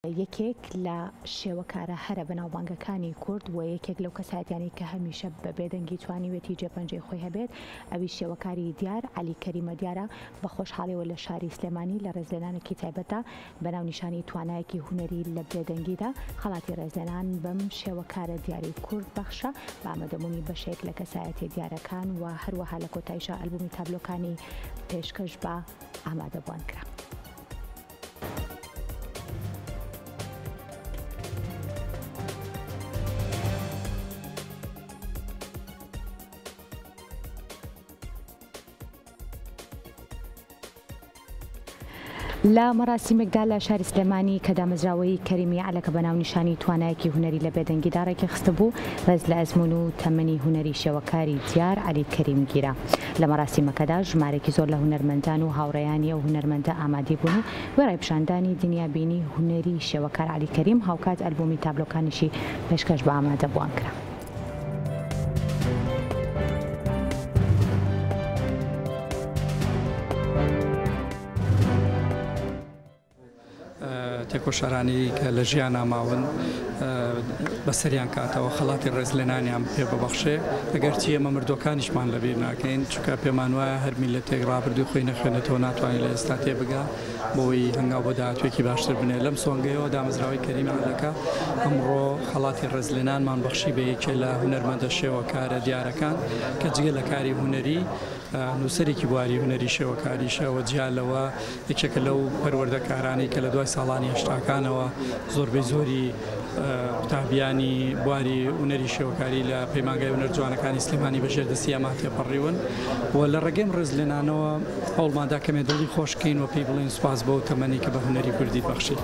یەکێک لە شێوەکارە هەرە بەناوبانگەکانی کورد و یەکێک لەو کەسایەتیانەی کە هەمیشە بە بێدەنگی توانیوێتی جێپەنجەی خۆی هەبێت ئەویش شێوەکاری دیار عەلی کەریمە دیارە بە خۆشحاڵیەوە لە شاری سلێمانی لە ڕێزلێنانێکی تایبەتدا بە ناونیشانی توانایەکی هونەری لە بێدەنگیدا خەڵاتی ڕێزلێنان بەم شێوەکارە دیارەی کورد بەخشرا بە ئامادەبوونی بەشێک لە کەسایەتیە دیارەکان و هەروەها لە کۆتاییشا ئەلبومی تابلۆکانی پێشکەش بە ئامادەبووان کرا. لە مەراسیمێکدا لە شاری سلێمانی کە دامەزراوەی کەریمی عەلەکە بە ناونیشانی توانایەکی هونەری لە بێدەنگیدا ڕێکی خستبوو، ڕێز لە ئەزموون و تەمەنی هونەری شێوەکاری دیار عەلی کەریم گیرا. لە مەراسیمەکەدا ژمارەیەکی زۆر لە هونەرمەندان و هاوڕێیانی ئەو هونەرمەندە ئامادەی بوون و وێڕای پیشاندانی دنیابینی هونەری شێوەکار عەلی کەریم هاوکات ئەلبوومی تابلۆکانیشی پێشکەش بە ئامادەبووان کرا. تێکۆشەرانی کە لە ژیانا ماون بەسەریان کاتەوە خەڵاتی ڕێزلێنانیان پێ ببەخشێ ئەگەرچی ئێمە مردووەکانیشمان لەبیر ناکەین چونکە پێمان وایە هەر میللەتێک ڕابردووی خۆی نەخوێنێتەوە ناتوانێت لە ئێستا تێبگا بۆی هەنگاو بۆ داهاتوویەکی باشتر بنێ لەم سۆنگەیەوە دامەزراوەی کەریم عەلەکە ئەمڕۆ خەڵاتی ڕێزلێنانمان بەخشی بە یەکێ لە هونەرمەندە شێوەکارە دیارەکان کە جگە لە کاری هونەری نووسەرێکی بواری هونەری شێوەکاریشە و جیا لەوە یەکێکە لەو پەروەردەکارانەی کە لە دوای ساڵانی هەشتاکانەوە زۆربەی زۆری قوتابیانی بواری هونەری شێوەکاری لە پەیمانگای هونەر جوانەکانی سلێمانی بە ژێر دەستی ئەما تێپەڕیون و لە ڕێگەی ئەم ڕێزلێنانەوە هەوڵماندا کەمێ دڵی خۆش کەین و پێی بڵێین سوپاس بۆ تەمەنی کە بە هونەری کوردی بەخشی.